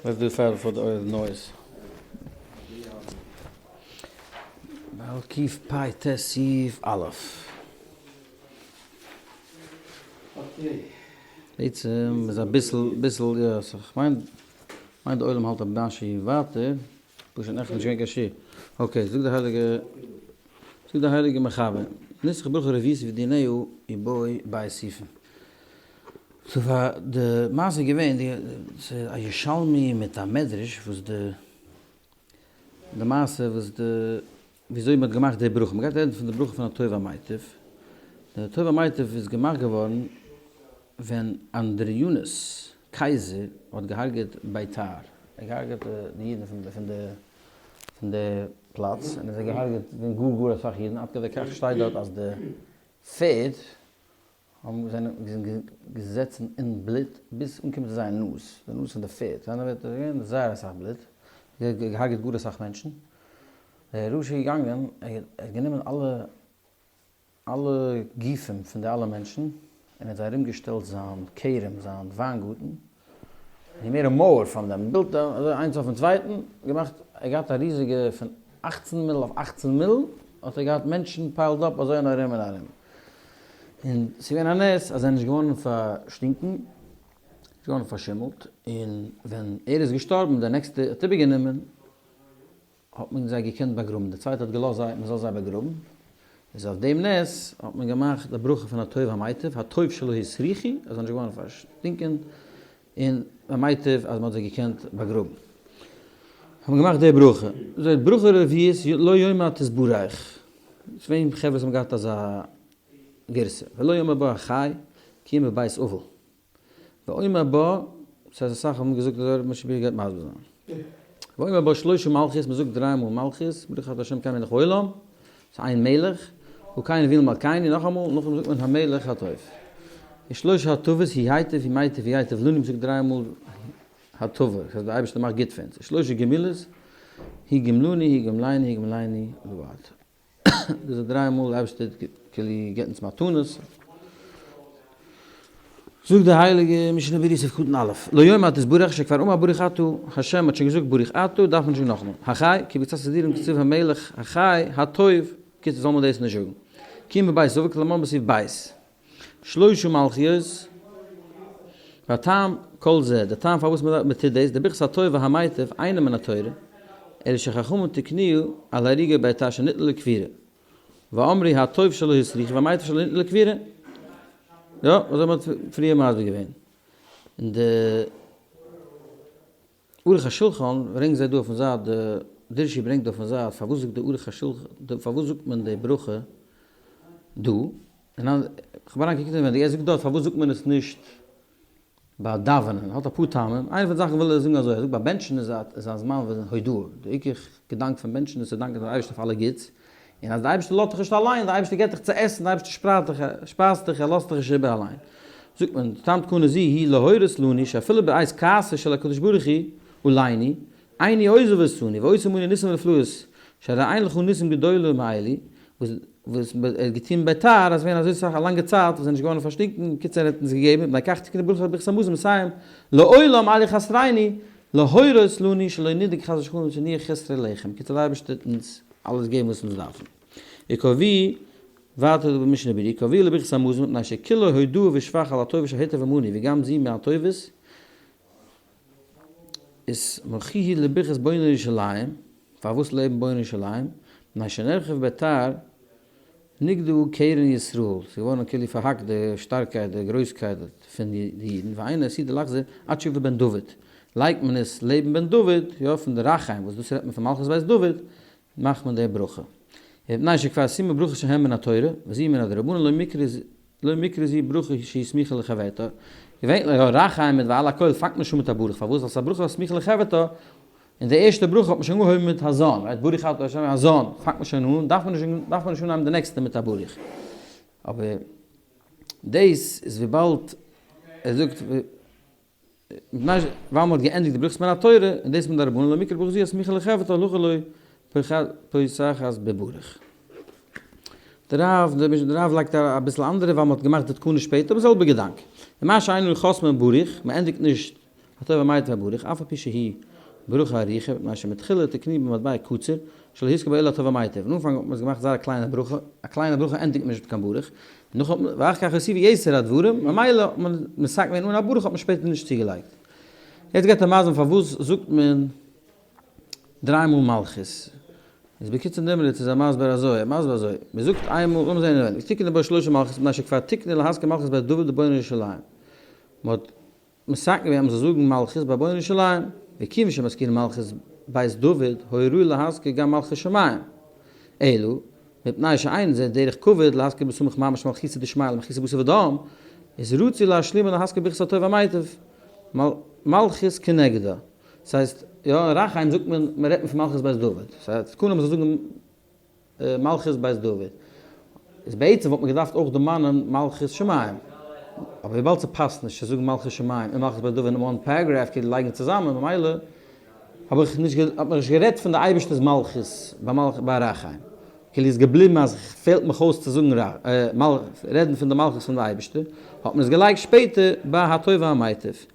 Let's do file for the noise. בעל קיף פיי ט סיף א'. בעצם איז אביסל ביסל יא סאו כ'מיין כ'מיין די עולם האלט א משהו ווייטער פשוט נעכטן נישט געווען קיין שיעור okay זאגט די הייליגע זאגט די הייליגע מחבר נוסח ברכה רביעית ודיניה ובו בית סיפן. סאו פאר די מעשה איז געווען די ס'איז א ירושלמי מיט א מדרש וואס די די מעשה וואס די וויאזוי מ'האט געמאכט די ברכה מ'גייט רעדן פון די ברכה פון הטוב והמיטיב די הטוב והמיטיב איז געמאכט געווארן ווען אנדריאנוס קייזער האט געהארגעט ביתר ער האט געהארגעט די אידן פון די פון די פון די פלאץ און ער האט געהארגעט גאר גאר אסאך אידן עד כדי כך שטייט דארט אז די פערד האבן זענען געזעצן אין בלוט ביז אנקומען צו זייער נאז, די נאז פון די פערד, זיי זענען געווען זייער אסאך בלוט, געהארגעט גאר אסאך מענטשן, דער רשע איז געגאנגען, ער האט גענומען אלע אלע גופים פון די אלע מענטשן, און האט זיי ארום געשטעלט זיין כרם, זיין וויינגארטן, און מער און מאר פון דעם, בילט אזוי איינס אויפן צווייטן, געמאכט, ער האט געהאט א ריזיגע פון אכצן מיל אויף אכצן מיל, האט ער געהאט מענטשן piled up אזוי און ארום און ארום. און ס'איז געווען א נס אז זיי זענען נישט געווארן פארשטינקן, נישט געווארן פארשימלט, און ווען ער איז געשטארבן, דער נעקסטער האט איבערגענומען, האט מען זיי געקענט באגראבן, דער צווייטער האט געלאזט זיי מען זאל זיי באגראבן, איז אויף דעם נס האט מען געמאכט די ברכה פון הטוב המטיב, הטוב שלא הסריחו, אז זיי זענען נישט געווארן פארשטינקען, און המטיב אז מען האט זיי געקענט באגראבן. האט מען געמאכט די ברכה. זאגט ברכה רביעית לא יאמר תתברך. ס'געווען חברה וואס האבן געהאט אזא גירסא. ולא יאמר בה החי כי אם בבית אבל. ואומר בה, ס'הייסט אסאך האבן געזאגט אזוי רבי משה בער גייט מסביר זיין. ואומר בה שלושה מלכיות, מ'זאגט דריי מאל מלכיות, ברוך אתה ה' אלוקינו מלך העולם, ס'איז איין מלך, הוקיינו אבינו מלכינו, נאכאמאל, נאכדעם זאגט מען המלך הטוב. ושלושה הטבות הוא היטיב הוא מיטיב הוא ייטיב לנו, מ'זאגט דריי מאל הטבה, דאס הייסט דער אייבערשטער מאכט גוט פאר אונז. ושלושה גמילות, הוא גמלני הוא גמלני הוא גמלני לעד. דאס איז דריי מאל די אייבערשטער כאילו געבט אונז מתנות. זאגט די הייליגע משנה ברורה סעיף קטן א', לא יאמר תתברך שכבר אמר ברוך אתה ה' האט שוין געזאגט ברוך אתה דארף מען נישט זאגן נאכאמאל החי כי בקצת סידורים כתוב המלך החי הטוב קיצור זאל מען דאס נישט זאגן כי אם בבית אבות כלומר בסעיף בית שלושה מלכיות והטעם כל זה די טעם פארוואס מען טוט דאס די ברכת הטוב והמיטיב אינה מן התורה אלא שחכמים תקנוה על הרוגי ביתר שניתנו לקבורה ואמרי הטוב שלא הסריחו והמיטיב שלא ניתנו לקבורה. יא, אזוי האט מען פריער מסביר געווען. און די ערוך השולחן ברענגט זיי דא אויפן זייט, די דרשי ברענגט דא אויפן זייט, פארוואס זאגט די ערוך השולחן, פארוואס זאגט מען די ברכה דא? און כ'האב אריינגעקוקט אינווענדיג, ער זאגט דארט פארוואס זאגט מען עס נישט ביי דאווענען האט אפאר טעמים, איינע פון די זאכן וויל ער זאגן אזוי, ער זאגט ביי בענטשן איז א איז א זמן פון הודאה, די עיקר געדאנק פון בענטשן איז צו דאנקען דעם אייבערשטן אויף אלע גוטס, און אז די אייבערשטער לאזט דיך נישט אליין, די אייבערשטער געבט דיך צו עסן, די אייבערשטער שפרייט דיך, שפייזט דיך, ער לאזט דיך נישט איבער אליין. זאגט מען, טעם תקנה זו היא להורות לנו שאפילו בעת כעסו של הקדוש ברוך הוא עלינו, אינו עוזב אותנו, ועושה עמנו ניסים ונפלאות, שהרי אין לך ניסים גדולים מאלו, וואס וואס ער האט געטון ביתר, אז געווען אזוי סאך א לאנגע צייט וואס זענען נישט געווארן פארשטינקן, בקיצור ער האט אונז געגעבן, מפני כך תקנו ברכה ברכת המזון מסיים לעולם אל יחסרנו להורות לנו שלא נדאג חס ושלום שנהיה חסרי לחם, בקיצור דער אייבערשטער וועט אונז אלעס געבן וואס אונז דארפן. וקבעו, ווייטער דא במשנה ברורה, וקבעו לברכת המזון מפני שכולו הודאה ושבח על הטוב שהיטיב עמנו וגם זו מהטובות, וסמכוהו לברכת בונה ירושלים, פארוואס לעבן בונה ירושלים? מפני שנחרב ביתר נגדעו קרן ישראל, ס'איז געווארן כאילו פארהאקט די שטארקייט די גרויסקייט פון די אידן, ואינו עתידה לחזור עד שיבא בן דוד, לייגט מען עס לעבן בן דוד, יא פון די רחיים וואס דאס רעדט מען פון מלכות בית דוד, מאכט מען די ברכה. ומפני שכבר סיימו ברכות שהן מן התורה, וזו מן הדרבנן לא מיקרי לא מיקרי זו ברכה שהיא סמיכה לחברתה, געווענליך יא רחיים מיט ועל הכל פאנגט מען נישט אן מיט א ברוך, פארוואס? ווייל ס'איז א ברכה הסמיכה לחברתה, און די ערשטע ברכה האט מען שוין אנגעהויבן מיט הזן, right ברוך אתה ה' הזן, פאנגט מען שוין אן, דארף מען נישט דארף מען נישט אנהייבן די נעקסטע מיט א ברוך. אבער דאס איז וויבאלד ער זאגט. ווייל מען האט געענדיגט די ברכות מן התורה, און דאס מדרבנן לא מיקרי ברכה זו הסמיכה לחברתה הלכה לא פוסחת בברוך. דער רב, דער רב לייגט אביסל אנדערע ווייל מען האט געמאכט די תקנה שפעטער, אבער זעלבע געדאנק. ומה שאין אנו חותמין ברוך, מען ענדיגט נישט הטוב והמיטיב והברוך, אף על פי שהיא ברכה ארוכה, מפני שמתחילה תקנו במטבע קצר, שלא הזכיר בה אלא הטוב והמיטיב, אין אנפאנג האט מען עס געמאכט זייער א קליינע ברכה, א קליינע ברכה ענדיגט מען נישט מיט קיין ברוך, נאך האט מען, ואחר כך הוסיפו יתר הדברים, ממילא האט מען מתקן געווען אן א ברוך האט מען שפעטער נישט צוגעלייגט. יעצט גייט ער מסביר פארוואס זאגט מען דריי מאל מלכות. איז בקיצור נמרץ איז ער מסביר אזוי, ער מסביר אזוי, מען זאגט איינמאל, לאמיר זעהן אינעווייניג, תיקנו בו שלשה מלכות מפני שכבר תיקנו להזכיר מלכות בית דוד לבונה ירושלים. מען האט מתקן געווען אז מען זאל זאגן מלכות ביי בונה ירושלים, וכיוון שמזכירין מלכות בית דוד היה ראוי להזכיר גם מלכות שמים. אלא, מפני שאין זה דרך כבוד להזכיר בסמוך ממש מלכותא דשמיא למלכותא בשר ודם, איז רצו להשלימה להזכיר ברכת הטוב והמיטיב, מלכות כנגדה. ס'הייסט, יא, אין רחיים זאגט מען, מען רעדט מען פון מלכות בית דוד. ס'הייסט, תקנה מ'זאל זאגן מלכות בית דוד. איז בעצם וואלט מען געדארפט אויך דערמאנען מלכות שמים. אבער וויבאלד ס'פאסט נישט צו זאגן מלכות שמים און מלכות בית דוד אין one paragraph כאילו לייגן צוזאמען, ממילא האב איך נישט האט מען נישט גערעדט פון די אייבערשטער'ס מלכות ביי רחיים. כאילו איז געבליבן אז פעלט מיך אויס צו זאגן רעדן פון די מלכות פון די אייבערשטער, האט מען עס געלייגט שפעטער ביי הטוב והמיטיב.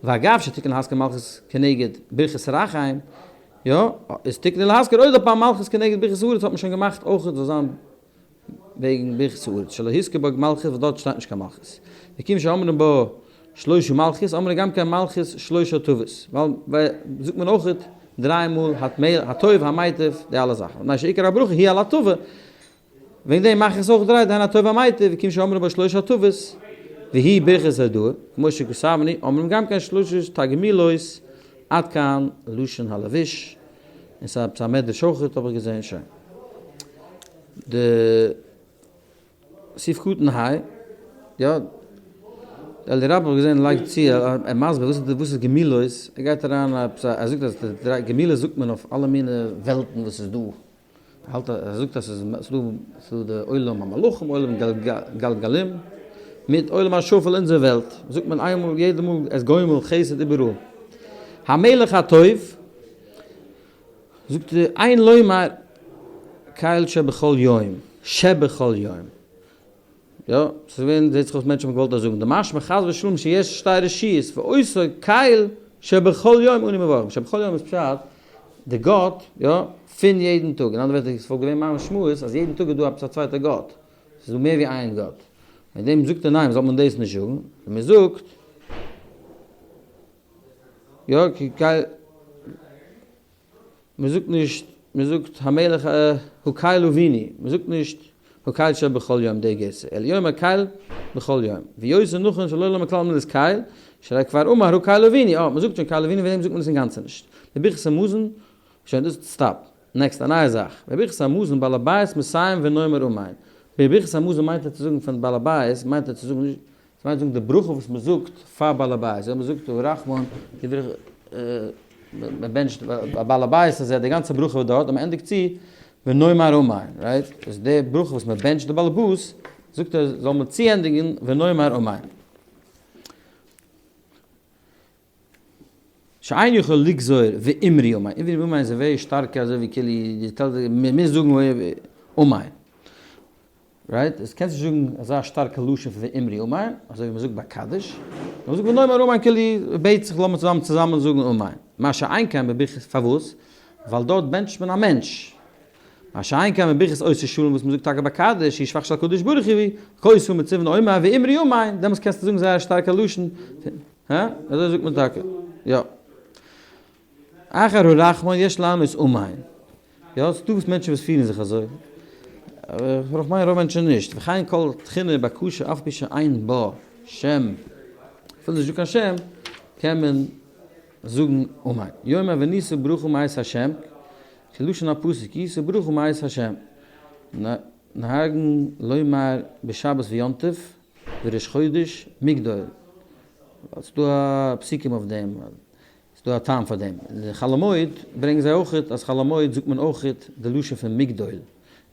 ואגב שתיקן להזכיר מלכות כנגד ברכת רחיים, יא, איז תיקנו להזכיר עוד הפעם מלכות כנגד ברכת הארץ האט מען שוין געמאכט אויך זאל זיין וועגן ברכת הארץ, שלא הזכיר בה מלכות וואס דארט שטייט נישט קיין מלכות. וכיוון שאומרים בה שלושה מלכות אומרים גם כן מלכות שלושה טובות, ווייל זאגט מען אויך דריי מאל הטוב המטיב די אלע זאכן, מפני שעיקר הברכה היא על הטבה, וועגן דעם מאך איך עס אויך דריי, דהיינו הטוב והמיטיב, וכיוון שאומרים בה שלושה הטבות, והיא ברכת הודאה, כמו שכתבנו, אומרים גם כן שלושה תגמולות, עד כאן לשון הלבוש, און ס'איז עפעס א מדרש אויכעט האב איך געזען, שוין. די סעיף קטן ה, יא, אלי רבי האב איך געזען לייגט צו, ער מסביר וואס איז וואס איז גמילות, ער גייט אריין עפעס א, ער זאגט אז די דריי גמילות זאגט מען אויף אלע מיני וועלטן וואס איז דא, האלט ער זאגט אז ס'איז דא די עולם המלאכים עולם גלגלים מיט עולם השפל אונזער וועלט זאגט מען איינמאל יעדע מאל עס גומל חסד איבעראל המלך הטוב זאגט ער אין לומר קל שבכל יום שבכל יום יא, ס'איז געווען, זעט זיך אויס מענטשן האבן געוואלט דאס זאגן, דמשמע חס ושלום שיש שתי רשויות ואותו קל שבכל יום אנו מברכים, שבכל יום איז פשט די גאט, יא, פון יעדן טאג, אין אנדערע ווערטער עס וואלט געווען משמעות אז יעדן טאג איז דא עפעס א צווייטע גאט, ס'איז דא מער ווי איין גאט, וועגן דעם זאגט ער ניין זאל מען דאס נישט זאגן, און מען זאגט יא, מען זאגט נישט, מען זאגט המלך הקל אבינו, מען זאגט נישט הקל שבכל יום די גירסא, אלא יאמר קל בכל יום, ויותר נכון שלא לומר כלל מילת קל, שהרי כבר אמר הקל אבינו, אה, מען זאגט שוין קל אבינו וועגן דעם זאגט מען עס אינגאנצן נישט. בברכת המזון, שוין דאס stop, next א נייע זאך, בברכת המזון בעל הבית מסיים ונאמר אמן, בברכת המזון מיינט ער צו זאגן פון בעל הבית מיינט ער צו זאגן נישט ס'מיינט זאגן די ברכה וואס מ'זאגט פאר בעל הבית, אויב מ'זאגט הרחמן, מ'בענטשט בעל הבית אז ער האט די גאנצע ברכה דארט, און מ'ענדיגט צו ונאמר אמן, right? איז די ברכה וואס מ'בענטשט די בעל הבית, זאגט ער זאל מען צוענדיגן ונאמר אמן. שאין יכול לגזור ואמרו אמן, אמרו אמן איז א very שטארקע אזוי ווי כאילו מ'מוז זאגן אמן. right? עס קענסט נישט זאגן אזא שטארקע לשון פון ואמרו אמן, אזוי ווי מען זאגט ביי קדיש, נאר מען זאגט ונאמר אמן כאילו בעט זיך לאמיר צוזאמען צוזאמען זאגן אמן. מה שאין כן בברכת, פארוואס? ווייל דארט בענטשט מען א מענטש. מה שאין כן בברכת עושה שלום וואס מען זאגט טאקע ביי קדיש, היא שבח של הקדוש ברוך הוא, כוס הוא מצוין אומר ואמרו אמן, דעמאלטס קענסטו זאגן זייער א שטארקע לשון, הא? אזוי זאגט מען טאקע, יא. אחר הרחמן יש לענות אמן. יא, ס'דא וואס מענטשן וואס פירן זיך אזוי. אבער איך מיין רוב מענטשן נישט. וכן כל תחינה ובקשה אף פי שאין בה שם. אפילו נישט דא קיין שם, קען מען זאגן אמן. יאמר ונישא ברכה מאת השם, כלשון הפסוק ישא ברכה מאת השם. נהגן לומר בשבת ויום טוב וראש חודש מגדול. ס'דא א פסוקים אויף דעם. ס'דא א טעם פאר דעם. אין חול המועד ברענגען זיי אויכעט אז חול המועד זאגט מען אויכעט די לשון פון מגדול.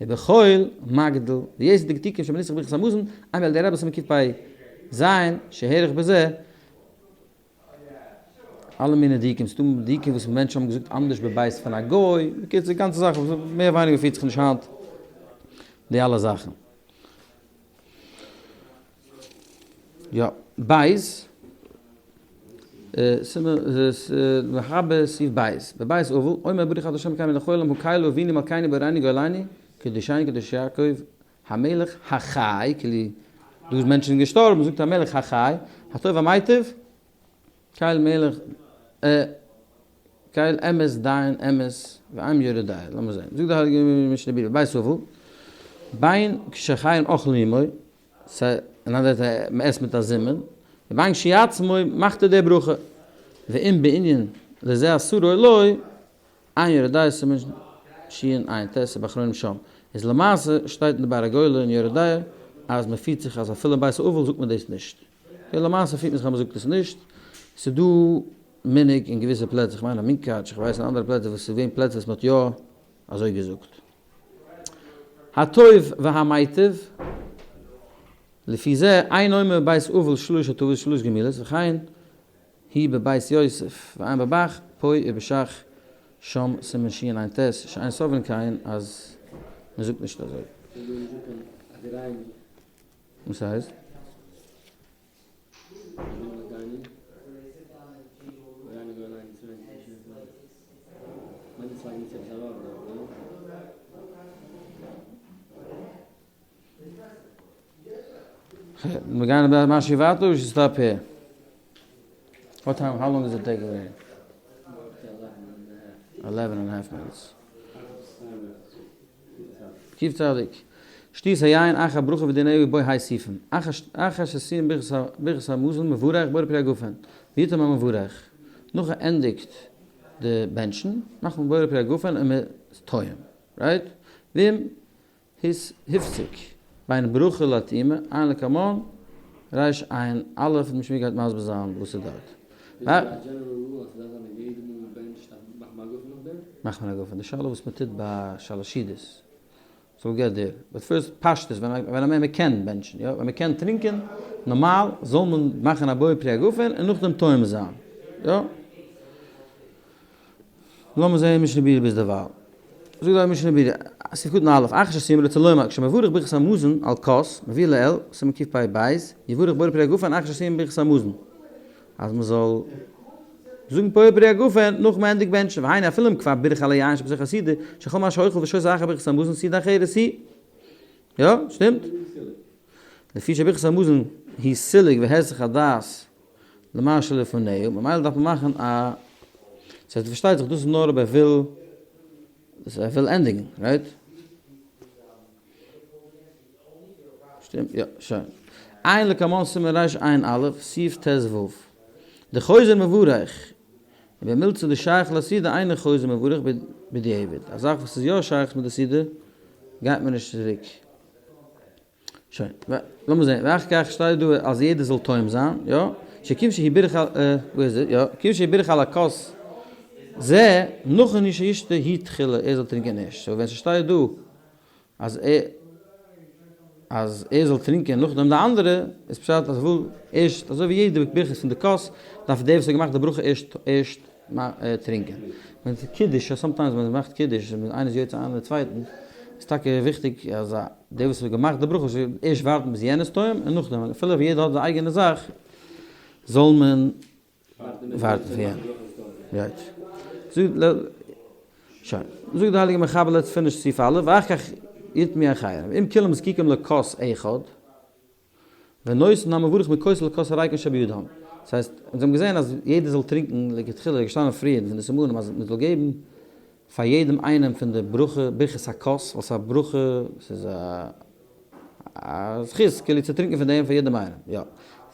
ובחול מגדיל. ויש דקדוקים שבנוסח ברכת המזון, עיין בילדי רבי סימן קפ"ז שהאריך בזה. אלע מיני דיוקים, ס'דא דיוקים וואס מענטשן האבן געזאגט אנדערש בבית פון א גוי, בקיצור גאנצע זאכן וואס מער ווייניגער פירט זיך נישט היינט די אלע זאכן. יא, בית. סימן מחבר סעיף ב', בבית אבל, אומר ברוך אתה ה' אלקינו מלך העולם הקל אבינו מלכינו בוראנו גואלינו קדושינו קדוש יעקב המלך החי, כאילו דא איז מענטשן געשטארבן, זאגט המלך החי, הטוב המטיב, קל מלך, קל אמת דיין אמת ואין יורה דעה, לאמיר זען, זאגט די הייליגע משנה ברורה, בבית אבל, בין כשאחרים אוכלים עמו, סא אין אנדערע ווערטער מען עסט מיט א זימון, ובין כשעצמו מאכט ער די ברכה, ואם בענין לזה אסור או לא, אין יורה דעה סימן שע"ט ובאחרונים שם, איז למעשה שטייט אין די באר הגולה אין יורה דעה אז מען פירט זיך אז אפילו אין בית אבל זאגט מען דאס נישט, און למעשה פירט מען זיך אז מען זאגט עס נישט, ס'איז דא מנהג אין געוויסע פלעצער, כ'מיין אין מונקאטש, כ'ווייס אין אנדערע פלעצער וואס ס'איז געווען פלעצער וואס מען האט יא אזוי געזאגט. הטוב והמיטיב, לפי זה אין אומר בבית אבל שלש הטבות שלש גמילות וכן היא בבית יוסף ועיין בבח פה ובשח שם סימן שע"ט שאין סוברין כן אז מען זאגט נישט אזוי. וואס הייסט? מיר גייען אבער משהו ווייטער אדער stop here? What time, how long does it take over here? 11 and a half minutes. קוף צדיק. שתיית היין אחר ברכה ודינהו בו ה' סעיפים. אחר שסיים ברכת המזון מברך בורא פרי הגפן. ויטעום המברך. נאך ער ענדיגט די בענטשן מאכט מען בורא פרי הגפן און מען איז טועם. Right? ואם הפסיק בין ברכה לטעימה עיין לקמן ריש עין א' און משמי גייט מסביר זיין וואס איז דארט. מאכט מען א גפן. די שאלה וואס מען טוט ביי שאלעשידעס. So get there. But first פשטות ווען ווען מען קען בענטשן יא ווען מען קען טרינקען נארמאל זאל מען מאכן א בורא פרי הגפן און נאכדעם טועם זיין. יא. לאמיר זעהן משנה ברורה ביז דערווייל. זאגט דער משנה ברורה, סעיף קטן א', אחר שסיים רוצה לומר, כשמברך ברכת המזון על כוס, מביא לעיל, סימן קפ"ב, יברך בורא פרי הגפן אחר שסיים ברכת המזון. אז מען זאל זאגן בורא פרי הגפן נאך מען ענדיגט בענטשן, והיינו אפילו אם כבר בירך על היין שבתוך הסעודה, שכל מה שאוכל ושותה אחר ברכת המזון סעודה אחרת היא. יא? שטימט? לפי שברכת המזון היא סילוק והיסח הדעת למה שלפניו, ממילא דארף מען מאכן א, ס'הייסט פארשטייט זיך דאס איז נאר אויב ער וויל, ער וויל ענדיגן, right? שטימט? יא, שוין. עיין לקמן סימן רע"א, סעיף ט"ו. דחוזר מברך, ובמילתא דשייך לסעודה אינו חוזר מברך בדיעבד. א זאך וואס איז יא שייך מיט די סעודה, גייט מען נישט צוריק. שוין, לאמיר זען, ואחר כך שטייט דא אז יעדער זאל טועם זיין, יא? שכיוון שהוא בירך על, וואו איז ער? יא, כיוון שהוא בירך על הכוס זה, נכון הוא שישתה הוא תחילה, ער זאל טרינקען ערשט. So ווען ס'שטייט דא אז ער אז ער זאל טרינקען נאכדעם די אנדערע, איז פשט אז ער וויל ערשט, אזוי ווי יעדע ברכת פון די כוס, דארף דער וואס האט געמאכט די ברכה ערשט ערשט טרינקען. ווען ס'איז קידוש, sometimes ווען מ'מאכט קידוש, און איינער איז יוצא איינער די צווייטן, איז טאקע וויכטיג אז דער וואס האט געמאכט די ברכה זאל ערשט ווארטן ביז יענער איז טועם און נאכדעם, אפילו אויב יעדער האט זיין אייגענע זאך, זאל מען ווארטן פאר יענעם. Right. שוין. זאגט די הייליגע מחבר let's finish סעיף א', ואחר כך יטעמו האחרים, אם כולם זקוקים לכוס אחד, ונותן המברך מכוסו לכוס הריקן שבידם. דאס הייסט, אונז האבן געזען אז יעדער זאל טרינקען לכתחילה, איז געשטאנען פריער פון די סימנים אז מען זאל געבן פאר יעדעם איינעם פון די ברכה, ברכת הכוס, ווייל ס'איז א ברכה, ס'איז א זכות כאילו צו טרינקען פון דעם פאר יעדעם איינעם, יא.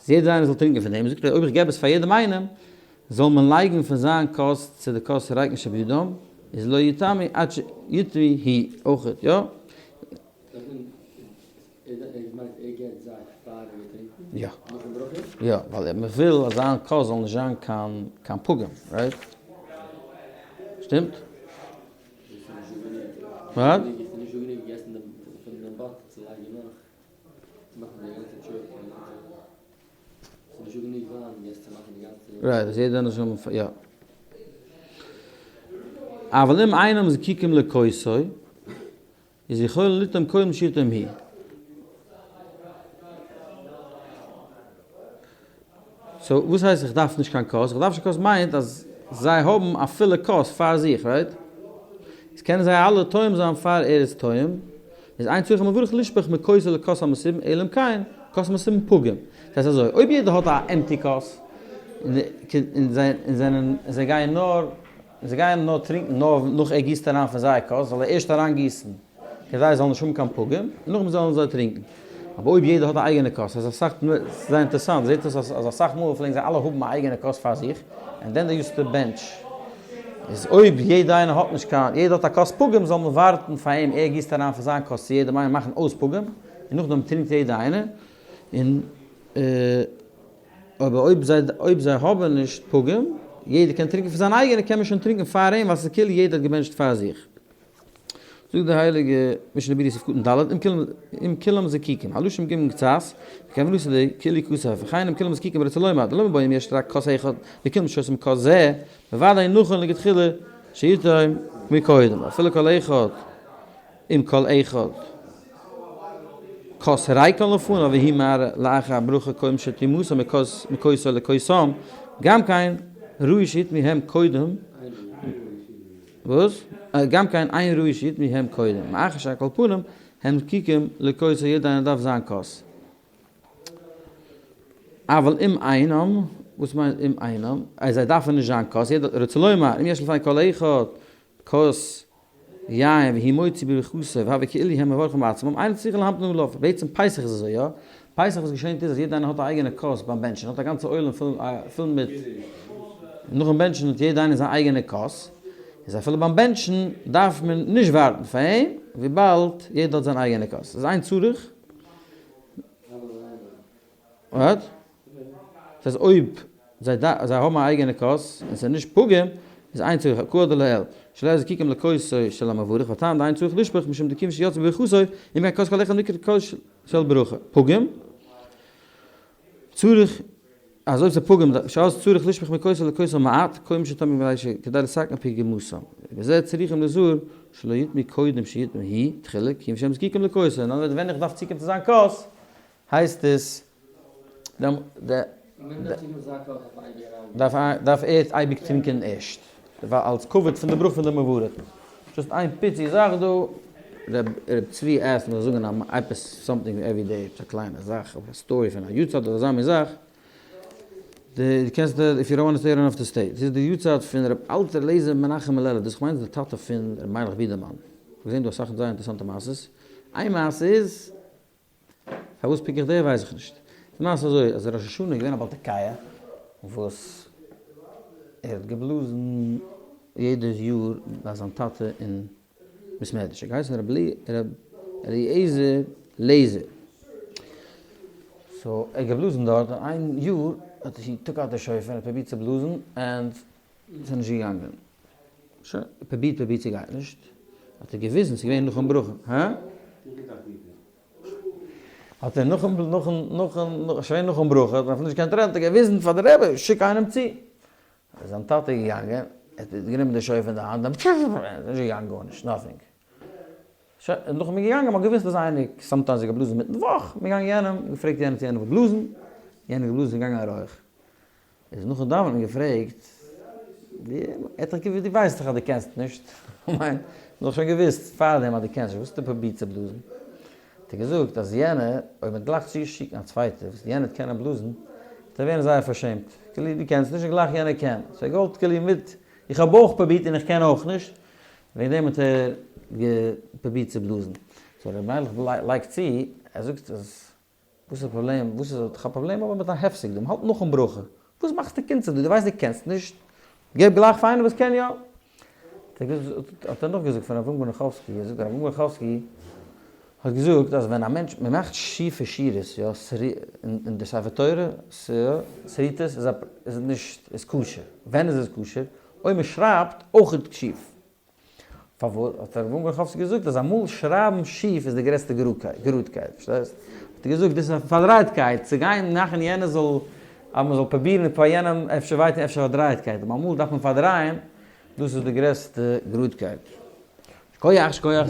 אז יעדער איינער זאל טרינקען פון דעם, זאגט ער אויב איך געב עס פאר יעדעם איינעם, זאל מען לייגן פון זיין כוס צו די כוס ריקן שבידם, איז לא יטעמו עד שיטעמו הוא אויכעט, יא. יא. יא, ווייל מען וויל אז זיין כוס זאל נישט זיין קיין קיין פגם, right? שטימט? What? Right, אז יעדער איינער זאל האבן, יא. אבל אם אינם זקוקים לכוסו, איז יכולין לטעום קודם שיטעום הוא. so וואס הייסט איך דארף נישט קיין כוס? איך דארף נישט קיין כוס מיינט אז זיי האבן א פולע כוס פאר זיך, right? איז קענען זיי אלע טועם זיין פאר ער איז טועם, איז אין צריך המברך לשפוך מכוסו לכוס המסובין אלא אם כן כוס המסובין פגום. דאס הייסט אזוי, אויב יעדער האט א empty כוס, און זיי זענען, זיי גייען נאר, זיי גייען נאר טרינקען נאר נאך ער גיסט אריין פון זייער כוס, זאל ער ערשט אריינגיסן כדי זיי זאלן נישט האבן קיין פגום, און נאכדעם זאלן זיי טרינקען. אבער אויב יעדער האט א אייגענע כוס, איז אסאך, ס'איז זייער אינטערעסאנט, זעט אויס אז אסאך מאל פלעגן זיי אלע האבן א אייגענע כוס פאר זיך, and then they used to בענטש. איז אויב יעדער איינער האט נישט קיין, יעדער האט א כוס פגום, זאל מען ווארטן פאר אים, ער גיסט אריין פון זיין כוס צו יעדעם איינעם מאכן אויס פגום, און נאכדעם טרינקט יעדער איינער, און אבער אויב זיי אויב זיי האבן נישט פגום, יעדער קען טרינקען פון זיין אייגענע, קען מען שוין טרינקען פאר אים, ווייל ס'איז כאילו יעדער האט געבענטשט פאר זיך. זאגט די הייליגע משנה ברורה סעיף קטן ד', אם כולם זקוקים, הלשון ג' קצת, וכוונתו די כאילו כתב, וכן אם כולם זקוקים רוצה לומר, דלא מיבעיא אם יש רק כוס אחד, וכולם שותים מכוס זה, בוודאי נכון לכתחילה שיטעום מקודם, אפילו כל אחד אם כל אחד כוס ריקן לפניו והוא מערה לאחר הברכה קודם שטומאתו מכוסו לכוסם, גם כן ראוי שיטמאו הם קודם. וואס? גם כן אין ראוי שיטמאו הם קודם, מאחר שעל כל פנים הם זקוקים לכוסו יעדער איינער דארף זיין כוס. אבל אם אינם, וואס מיינט אם אינם? אז זיי דארפן נישט זיין כוס, יעדער רוצה לומר, אם יש לפני כל אחד כוס יין והוא מוציא ברכתו והוי כאילו הם מברכים בעצמם, אין צריך להמתין עליו, בעצם פסח איז אזוי, יא? פסח וואס געשענט איז אז יעדער איינער האט א אייגענע כוס ביים בענטשן, האט א גאנצע עולם פול מיט, נאכן בענטשן האט יעדער איינער זיין אייגענע כוס, איז אפילו ביים בענטשן דארף מען נישט ווארטן פאר אים, וויבאלד יעדער האט זיין אייגענע כוס, איז אין צריך. What? דאס הייסט אויב זיי זיי האבן א אייגענע כוס און ס'איז נישט פגום, איז אין צריך כהא דלעיל, שלא יזקיקם לכוסו של המברך, והטעם דאין צריך לשפוך משום דכיוון שיצא בברכתו, אם כן כוס כל אחד נקרא כוס של ברכה. פגום, צריך, אז אויב ס'איז פגום, שאז צריך לשפוך מכוסו לכוסו מעט, קודם שתאמר כדי ש כדי לתקן פגימותם. ובזה צריכים לזהור שלא יטמאו קודם שיטמא הוא תחילה, כיוון שהם זקוקים לכוסו. אין אנדערע ווערטער ווען איך דארף צוקומען צו זיין כוס, הייסט עס דארף ער אייביג טרינקען ערשט, ווייל אלס כבוד פון די ברכה פון די מברך. just איין פיצי זאך דא, ר' צבי asked מ'זאל זאגן עפעס something every day, עפעס א קליינע זאך, א story פון א יארצייט אדער אזא מין זאך, דו קענסט if you don't want to stay don't have to stay, דאס איז די יארצייט פון ר' אלטער לעזער מנחם מלעלוב, דאס כ'מיין איז די טאטע פון ר' מיילעך בידערמאן, כ'האב געזען דא אסאך זייער אינטערעסאנטע מעשות, איין מעשה איז פארוואס pick איך די ווייס איך נישט. די מעשה איז אזוי אז ראש השנה איז געווען א בעל תקיעה וואס ער האט געבלאזן יעדע יאר ביי זיין טאטע אין בית מדרש, ער האט געהייסן ר' אליעזר לעזער, so ער האט געבלאזן דארט און איין יאר האט ער took out די שופר און האט פרובירט צו בלאזן and ס'איז נישט געגאנגען. שוין, פרובירט פרובירט ס'גייט נישט, האט ער געוויזן ס'איז געווען נאכן ברכה, הא? האט ער נאכן נאכן נאכן שוין נאכן ברכה האט מען אפילו נישט געקענט רעדן האט ער געוויזן פאר די רבי שיק איינעם צו. איז זיין טאטע געגאנגען, ער האט גענומען די שופר אין די האנט, און נישט געגאנגען גארנישט, nothing. שוין, און נאכדעם איז געגאנגען, מ'האט געוואוסט אז איינער, sometimes איז געבלאזן מיטן וואך, מ'איז געגאנגען יענעם, געפרעגט יענעם צו יענער וויל בלאזן, יענער האט געבלאזן איז געגאנגען א רויך. איז נאכן דאווענען געפרעגט, דו ווייסט דאך אז דו קענסט נישט, כ'מיין, מ'האט דאך שוין געוואוסט פארדעם אז דו קענסט נישט, וואס האסטו פרובירט צו בלאזן? האט ער געזאגט אז יענער, אויב מ'וועט גלייך צושיקן א צווייטער וואס יענער וועט קענען בלאזן, וועט ער ווערן זייער פארשעמט, כאילו דו קענסט נישט און גלייך יענער קען, so ער געוואלט כאילו מיט, איך האב אויך פרובירט און איך קען אויך נישט, וועגן דעם האט ער פרובירט צו בלאזן. so ר' מיילעך לייגט צו, ער זאגט אז וואס איז פראבלעם? וואס איז האט א פראבלעם אבער מיט א הפסק דא? מ'האלט נאכן ברכה. וואס מאכסטו קונצן דא? דו ווייסט דו קענסט נישט. געב גלייך פאר איינער וואס קען יא. האט ער נאכגעזאגט פון אברהם גרונכאווסקי, ער זאגט אברהם גרונכאווסקי האט געזאגט אז ווען א מענטש, מ'מאכט שיפע שורות, יא, אין די ספר תורה, שריטות איז א, איז נישט, איז כשר. ווען איז עס כשר? אויב מ'שרייבט אויכעט שיף. פארוואס האט הרב אונגארחאווסקי געזאגט אז אמאל שרייבן שיף איז די גרעסטע גראדקייט, פארשטייסט? האט ער געזאגט דאס איז א פארדרייטקייט, צו גיין מאכן יענער זאל, אז מען זאל פרובירן פאר יענעם אפשר וויי טון אפשר פארדרייטקייט, אבער אמאל דארף מען פארדרייען, דאס איז די גרעסטע גראדקייט. שכוח שכוח.